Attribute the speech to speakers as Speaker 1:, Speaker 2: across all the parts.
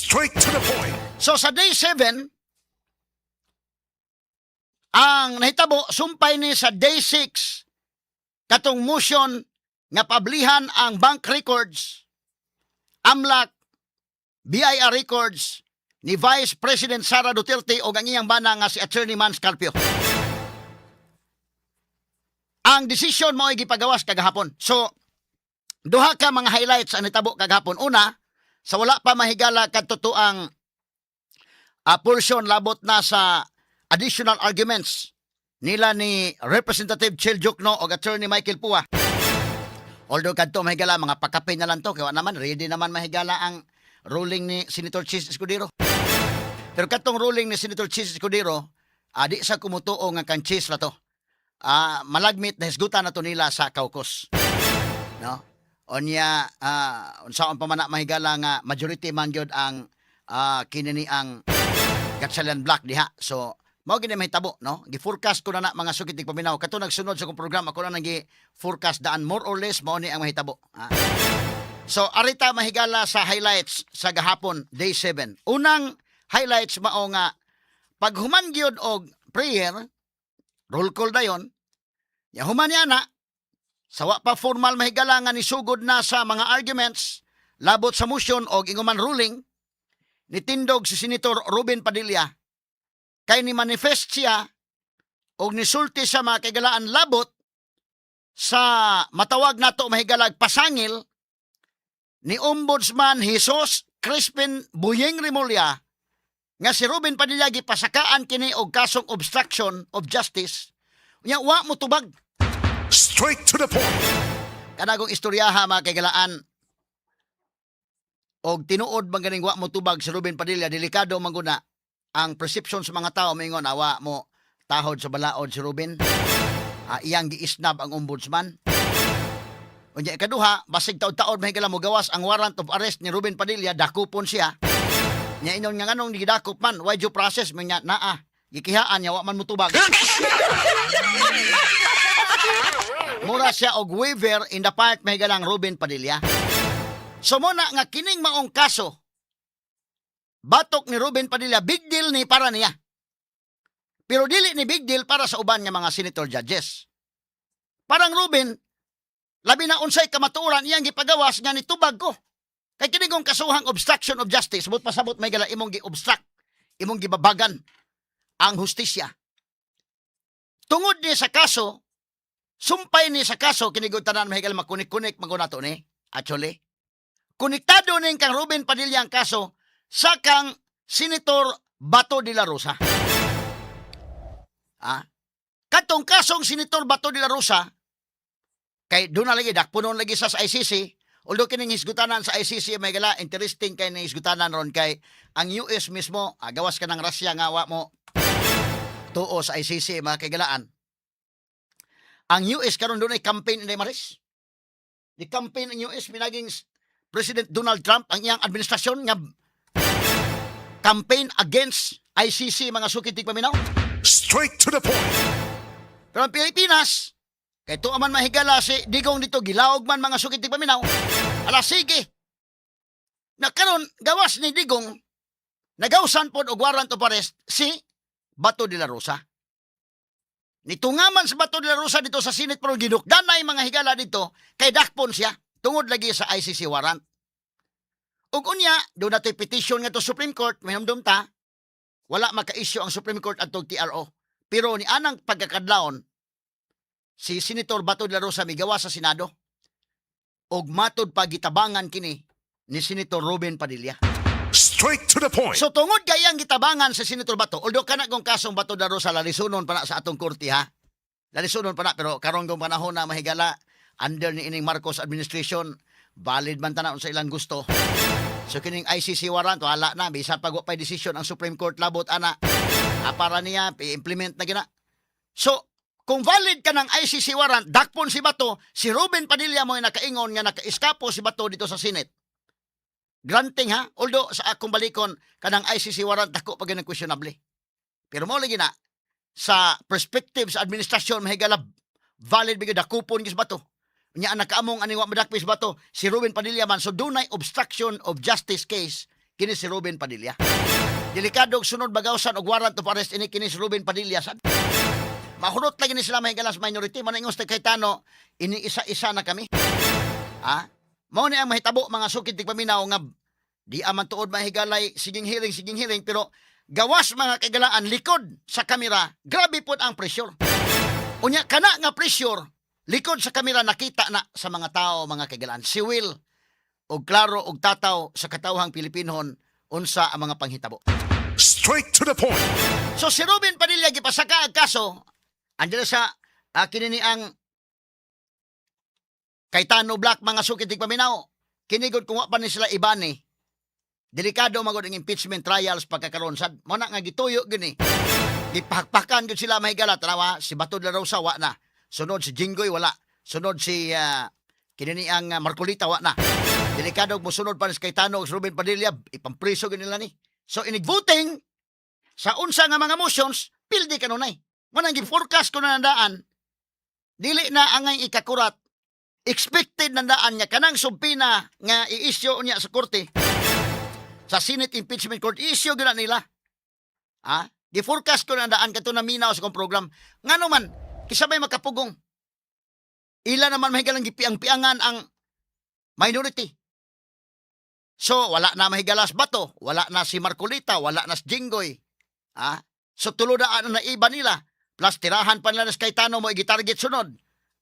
Speaker 1: Straight to the point.
Speaker 2: So sa day 7, ang nahitabo, sumpay ni sa day 6 katong motion nga pablihan ang bank records, AMLAC, BIR records ni Vice President Sara Duterte o ang iyang bana nga si Attorney Mans Carpio. Ang desisyon mo ay gipagawas kagahapon. So, duha ka mga highlights ang nitabo kagahapon. Una, sa wala pa mahigala kadto ang portion labot na sa additional arguments nila ni Representative Chel Diokno o Attorney Michael Pua. Although kadto mahigala, mga pakape na lang to, kaya naman ready naman mahigala ang ruling ni Senator Chiz Escudero. Pero katong ruling ni Senator Chiz Escudero, di sa kumutuo nga kang Chiz na to. Malagmit na hisgutan na to nila sa caucus. No? Onya unsaon pa man na mahigala nga majority man gyud ang kini ni ang Gatchalian Bloc diha. So mao gini mahitabo, no? Gi-forecast ko na na, mga sukit paminaw, kato nagsunod sa akong programa ko na nang gi-forecast daan, more or less mao ni ang mahitabo. So arita mahigala sa highlights sa gahapon, day 7. Unang highlights mao nga paghuman gyud og prayer, roll call dayon. Ya, human niya na sa wa pa formal mahigala nga nisugod na sa mga arguments labot sa motion og inguman ruling, nitindog si Senator Robin Padilla kay ni manifest siya og nisulti sa mga kaigalaan labot sa matawag nato mahigalag pasangil ni Ombudsman Jesus Crispin Buyeng Remulla nga si Robin Padilla gipasakaan kini og kasong obstruction of justice, unya wa mo tubag.
Speaker 1: Straight to the point.
Speaker 2: Kanagong istoryaha, mga kaigalaan, og tinuod man ganing wa mo tubag si Robin Padilla, delikado man guna ang perception sa mga tao, mingon awa mo tahod sa balaod si Robin, iyang giisnab ang ombudsman. Unya ikaduha, basig taod-taod mahigala mo gawas ang warrant of arrest ni Robin Padilla, dakupon siya. Nya inon nga nganong gidakop man, why due process man nga naa gikihaan niya, wa man mo tubag. Mura siya og waiver in the part mahigalang Robin Padilla. So muna nga kining maong kaso batok ni Robin Padilla, big deal ni para niya. Pero dili ni big deal para sa uban nga mga senator judges. Parang Robin, labi na unsay kamatuoran iyang gipagawas nga nitubag ko. Kay kini kong kasuhang obstruction of justice, but pasabot may gala imong gi-obstruct, imong gibabagan ang hustisya. Tungod ni sa kaso, sumpay ni sa kaso, kinigod tanan mahigala makunik-kunik magunato ni, actually. Konektado ning kang Robin Padilla ang kaso sa kang Senator Bato de la Rosa. Katong kasong Senator Bato de la Rosa, kay doon na lagi, dakpunon lagi sa ICC, although kining hisgutanan sa ICC, may gala, interesting kay ning hisgutanan ron kay ang US mismo, gawas ka ng Russia nga wa mo tuo sa ICC, mga kaigalaan. Ang US karon doon ay campaign inday Maris. Di campaign ang US pinaging President Donald Trump, ang iyang administrasyon nga campaign against ICC, mga sukit paminaw.
Speaker 1: Straight to the point.
Speaker 2: Pero ang Pilipinas, kay tuwa man mahigala si Digong dito, gilaog man, mga sukit paminaw. Ala sige. Na karon gawas ni Digong, nagawsan pod og warrant of arrest si Bato de la Rosa. Nitungaman sa Bato de la Rosa dito sa Senate pero gidukdan na yung mga higala dito kay dakpon siya tungod lagi sa ICC warrant. Ug unya, doon nato'y petition nga to Supreme Court, may ta, wala maka-issue ang Supreme Court adtong TRO. Pero ni anang pagkakadlawon, si Senator Bato de la Rosa migawa sa Senado og matod pa gitabangan kini ni Senator Robin Padilla.
Speaker 1: Straight to the point.
Speaker 2: So tungod kay ang gitabangan sa Senator Bato, although kana kong kasong Bato de la Rosa lalisunon pa na sa atong korte ha. Lalisunon pa na, pero karon kong panahon na mahigala under ni ining Marcos administration, valid man tanan sa ilang gusto. So kining ICC warrant wala na, bisan pag wa pay decision ang Supreme Court labot ana. Para niya i-implement na gina. So kung valid ka ng ICC warrant, dakpon si Bato, si Robin Padilla mo nakaingon nga naka-eskapo si Bato dito sa Senate. Granting ha, although sa akong balikon, kanang ICC warrant dako pa ganang questionable. Pero mo lagi na sa perspective sa administrasyon mahigala valid bigyo dakupon gis Bato. Nya ang nakaamong ani wa madakpis Bato si Robin Padilla man, so dunay obstruction of justice case Kini si Ruben Padilla. Delikado og sunod bagawsan og warrant of arrest ini kini si Ruben Padilla sad. Mahurot lagi ni sila, mahigala, sa minority. Maningos kay Cayetano, ini isa-isa na kami. Ha? Mao ni ang mahitabo, mga sukid tigpaminaw, nga di aman tuod, mahigalay, siging hearing, siging hearing, pero gawas, mga kaigalaan, likod sa kamera, grabe pod ang pressure. Unya kana nga pressure likod sa kamera nakita na sa mga tao, mga kaigalaan. Si Will og klaro og tataw sa katawhang Pilipinhon unsa ang mga panghitabo.
Speaker 1: Straight to the point.
Speaker 2: So si Ruben Padilla gipasaka ang kaso andyan sa kini ni ang Cayetano Black, mga sukid tigpaminaw. Kini gud, kung wa pa ni sila ibani, delikado magod ang impeachment trials pagkakaroon sad. Mo na nga gituyo gini. Gipakpakan gyud sila, mahigala. Tanawa si Bato de la Rosa, wa na. Sunod si Jinggoy, wala. Sunod si kini ni ang Marcolita, wa na. Delikado og mosunod pa ni si Cayetano ug si Ruben Padilla, ipampriso gyud nila ni. So inig voting sa unsa nga mga motions, pildi kanunay. Manang gi-forecast ko na nandaan, dili na angay ikakurat. Expected nandaan nga kanang subpoena nga i-issue niya sa korte, sa Senate Impeachment Court, i-issue gyud na nila. Ha? Gi-forecast ko na daan kato na minaw sa kong program. Ngano man, kisabay makapugong. Ila naman, mahigalang, gipiang-piangan ang minority. So, wala na mahigalas Bato, wala na si Marcolita, wala na si Jinggoy. Ha? So, tulo na ano na iba nila. Plus, tirahan pa nila na si Cayetano mo igitarget sunod.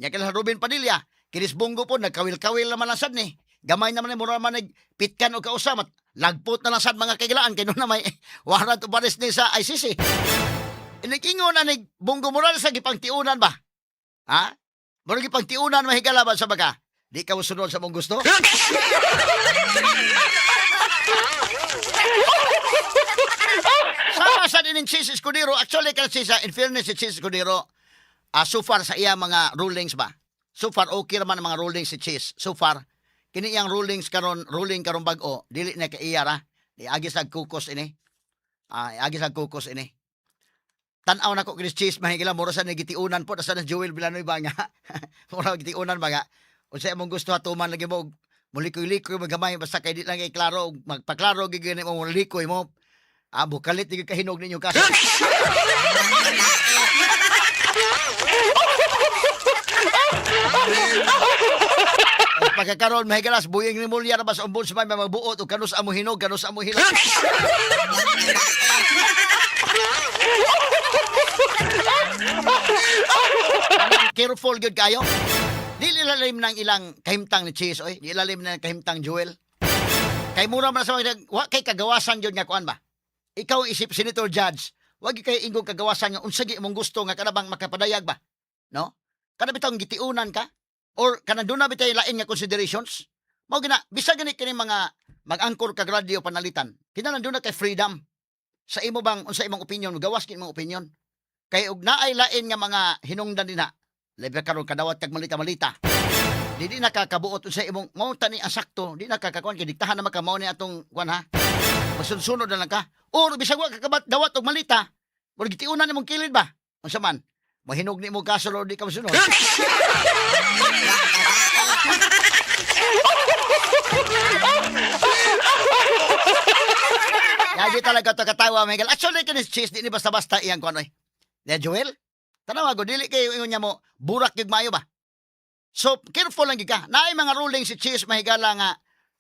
Speaker 2: Nya kila Ruben Padilla, kinis Bunggo po, nagkawil-kawil naman lang sad ni. Gamay naman ni, mura man nagpitkan o kausam at lagpot na lang sad, mga kagilaan, kay na may warrant of arrest ni sa ICC. Inikingon na ni Bunggo Morales sa gipangtiunan ba? Ha? Mura gipangtiunan, mahigala ba sa baga? Di ka mosunod sa mong gusto? Sama sa din Chiz Escudero. Actually, kasi sa in fairness si Chiz Escudero, so far sa iya mga rulings ba? So far, okay naman ang mga rulings si Chiz. So far, kini iyang rulings karon, ruling karon bag-o, dili na kaiya ra. Di agi sa kukos ini. Agi sa kukos ini. Tan-aw nako kini si Chiz, mahigala, mura sa nagitiunan po sa Joel Villanueva nga. Mura gitiunan ba nga. Unsa imong gusto hatuman lagi mo, mulikoy-likoy magamay basta kay di lang kay klaro, magpaklaro gid mo mulikoy mo. Bukalit di kahinog ninyo kaso. Ang pagkakaroon, mahigalas, buying ni Mulyar ba sa ombudsman, may magbuot, o kanus amo hinog, kanus amo hilag. Careful gyud kayo. Di ilalim ng ilang kahimtang ni Chiz, oy. Di ilalim ng kahimtang Joel. Kay mura man sa mga, wa kay kagawasan gyud nga kuan ba. Ikaw isip senator judge, wa gyud kay ingong kagawasan nga unsa gyud imong gusto nga kanabang makapadayag ba? No? Kana bitawng gitiunan ka or kana duna bitay lain nga considerations? Mao gina bisag gani kini mga mag-angkor kag radyo panalitan. Kinahanglan duna kay freedom sa imo bang unsa imong opinion, gawas kini imong opinion. Kay og naay lain nga mga hinungdan dinha, labi karon kadawat kag malita-malita. Di nakakabuot unsa imong mao tani ang sakto, di nakakakuan kay diktahan na maka mao ni atong kuan ha. Masunod na lang ka. Or bisag wa ka kabat dawat og malita, murag gitiunan imong kilid ba? Unsa man? Mahinog ni mo kaso or di ka mosunod. Lagi talaga to katawa, Miguel. Actually, kini Chiz, di ni basta-basta iyang kuan oy. Ne Joel? Tanawa go dili kayo ingon niya mo burak gyud maayo ba. So careful lang gyud ka. Naay mga ruling si Chiz, mahigala, nga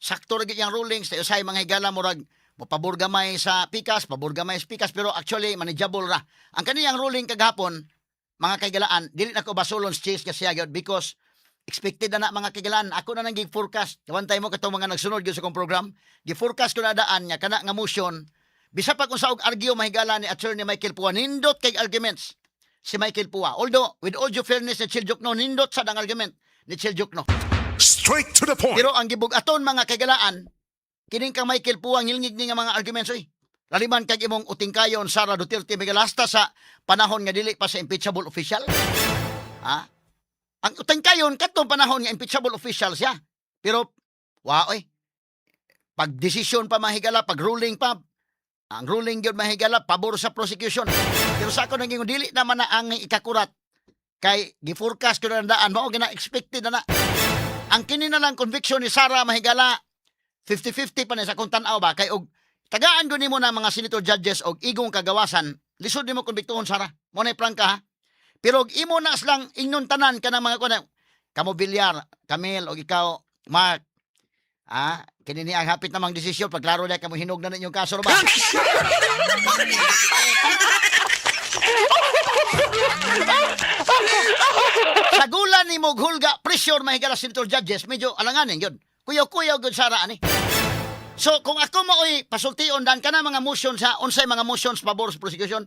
Speaker 2: sakto ra gyud iyang rulings. Tayo say mga higala murag mo pabor gamay sa pikas, pabor gamay sa pikas, pero actually manageable ra. Ang kaniyang ruling kagahapon, mga kaigalaan, dili na ko basulon si Chiz kasi gyud because expected na na, mga kaigalaan. Ako na nang gi-forecast. Kawantay mo katong mga nagsunod gyud sa akong program. Gi-forecast ko na daan nga kana nga motion bisa pa kung sa og argue, mahigala, ni Attorney Michael Pua, nindot kay arguments si Michael Pua. Although, with all due fairness ni Chel Diokno, nindot sad ang argument ni Chel Diokno.
Speaker 1: Straight to the point.
Speaker 2: Pero ang gibugaton, mga kaigalaan, kining kang Michael Pua ngilngig ni nga mga arguments oy. Laliman kag imong utingkayon Sara Duterte Miguel hasta sa panahon nga dili pa sa impeachable official. Ha? Ang utingkayon kadtong panahon nga impeachable official siya. Pero wa oy. Pag desisyon pa, mahigala, pag ruling pa, ang ruling gyud, mahigala, pabor sa prosecution. Pero sa ako naging dili naman na ang ikakurat kay gi-forecast ko na daan mao gina expected na na. Ang kini na lang conviction ni Sara, mahigala, 50-50 pa ni sa akong tan-aw ba kay og Tagaan gud nimo na mga senator judges og igong kagawasan, lisod nimo konbiktuhon, Sara. Mo na prangka ha. Pero og imo na silang ingnon tanan kanang mga kuan, kamo Villar, Camille og ikaw Mark. Ah, kini ni ang hapit namang desisyon, pagklaro na kamo, hinog na ninyong kaso ba? Sagulan ni mo hulga pressure, mahigala senator judges, medyo alanganin yun. Kuyaw-kuyaw gud, Sara, ani. So kung ako maoy pasultion dan kana mga motion sa unsay mga motions pabor sa prosecution,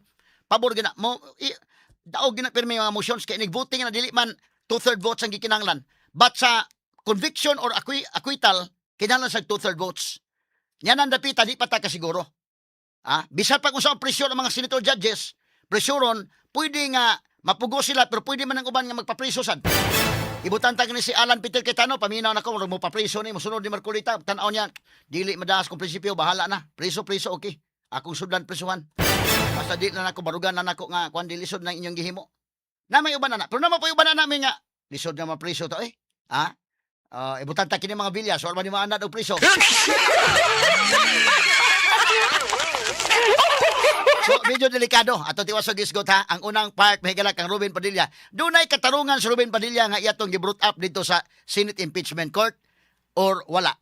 Speaker 2: pabor gina mo i, daog gina pirmi mga motions kay inig voting na dili man two-third votes ang gikinahanglan. But sa conviction or acquittal, kinahanglan sa two-third votes. Yan ang dapita, di pa ta kasiguro. Ah, bisan pa kung sa pressure ang mga senator judges, pressuron, pwede nga mapugo sila pero pwede man ang uban nga magpapriso sad. Ibutan ta ni si Alan Peter Cayetano, paminaw na ko, murag mo papriso ni, mosunod ni Marcoleta, tan-aw niya, dili madaas kung prinsipyo, bahala na. Priso, priso, okay. Akong sudlan prisuhan. Basta di na nako barugan na nako nga kuan, di lisod na inyong gihimo. Na may uban na na. Pero naman po uban na namin nga lisod nga mapriso to eh. Ha? Ibutan ta kini mga bilya, so man ni maanad og priso. So, medyo delikado. Ato tiwas sa gisgot ha. Ang unang part, mahigala kang Ruben Padilla. Dunay katarungan sa Ruben Padilla nga iyatong gibrought up dito sa Senate Impeachment Court or wala?